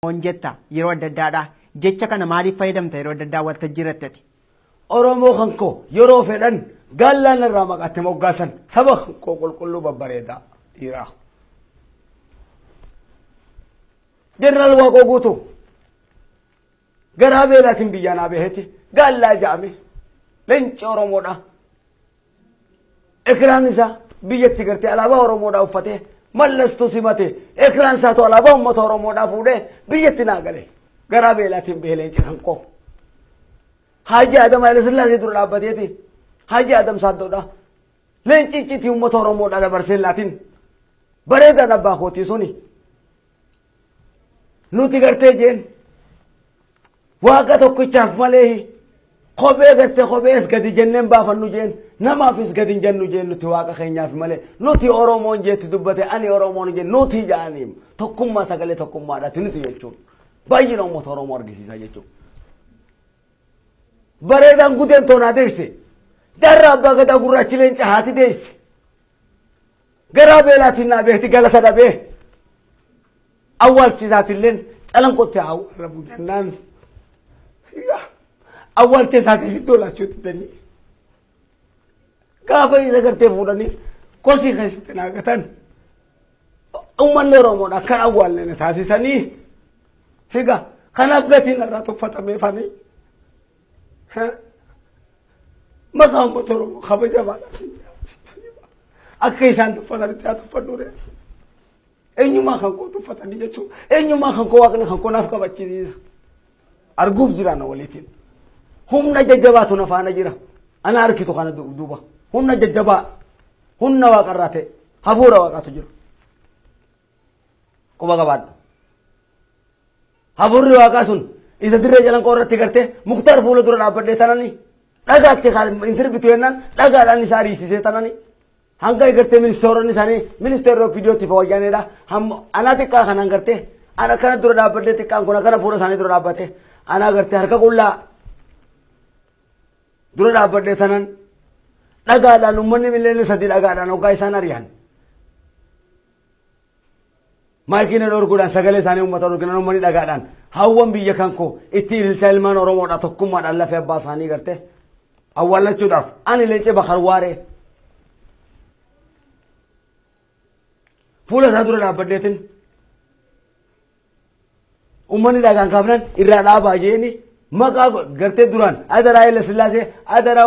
Oromoon jetta yeroo adda addaadha. Jecha kana maaliif fayyadamta yeroo adda addaa waltajjii irratti ati? Oromoo kan koo yeroo fedhan gaallaan irraa maqaatti moggaasan saba kan koo qulqulluu babbareedaa dhiiraa. Jeneraal Waaqoo Guutuu garaa beelaatiin biyyaa naa baheeti gaallaa ja'ame leenci Oromoodha. Ekiraan isaa biyyatti gartee alaabaa Oromoodhaa uffatee mallastu simate ekiraan isaatu alaabaa uummata Oromoodhaa fuudhee biyyatti naa gale. Garaa beelaatiin bahe leenci kan koo. Haaji Adam Hayilasillaasee dura dhaabbateeti. Haaji Adam Saaddoodha. Leenci icciitii uummata Oromoodhaa dabarsee laatiin. Bareedaan abbaa kootii suni. Nuti gartee jeen waaqa tokkichaaf malee kophee gartee kophees gadi jenneen baafannu jeen namaafis gadi hin jennu jeen nuti waaqa keenyaaf malee nuti Oromoon jeetti dubbate ani Oromoon jeen nuti jaaniim tokkummaa sagalee tokkummaadhaati nuti jechuun baay'ina uummata Oromoo argisiisa jechuudha. Bareedaan gudeen toonaa deesse jaarraa abbaa gadaa gurraachi leenca haati deesse. Garaa beelaatiin naa beekti galata dhabee awwaalchi isaatilleen calanqotti haa awwaalamu jennaan awwaalcha isaatiif iddoo laachuu didanii gaafa isa gartee fuudhanii kosii keessatti naa gatan uummanni Oromoodha akkan awwaalle na taasisanii egaa kanaaf gatiin irraa tuffatamee fanii maqaa uummata Oromoo kabajamaadha. Akka isaan tuffatanitti haa tuffadhu ree. Eenyummaa kan koo tuffatanii jechuudha. Eenyummaa kan koo waaqni kan koo naaf kabachiisa. Arguuf jira na waliitiin. Humna jajjabaatu na faana jira. Ana arkitu kana duuba. Humna jajjabaa. Humna waaqarraa ta'e. Hafuura waaqaatu jira. Quba qabaadhu. Hafuurri waaqaa sun isa dirree calanqoo irratti gartee Muktaar fuula dura dhaabbadhee tanani dhagaatti hin sirbitu jennaan dhagaadhaan isaa riisisee tanani hanga gartee ministeeronni isaanii ministeerri OPDOtti fooyyaaneedha. Anaa xiqqaa kanaan gartee ana kana dura dhaabbadhee xiqqaan kun akkana fuula isaanii dura dhaabbate anaa gartee harka qullaa dura dhaabbadhee tanan dhagaadhaan uummanni miliyoona 3 dhagaadhaan hoggaa isaan ari'an. Maayikiin dhorkuudhaan sagalee isaanii uummata dhorkinan uummanni dhagaadhaan hawwan biyya kan koo itti ililchaa ilmaan Oromoodha tokkummaadhaan lafee abbaa isaanii garte awwaallachuudhaaf ani leencee Bakar Waaree fuula isaa dura dhaabbadheetin uummanni dhagaan kaafnan irraa dhaabaa jeeni maqaa gartee duraan adaraa Haile Sillaasee adaraa.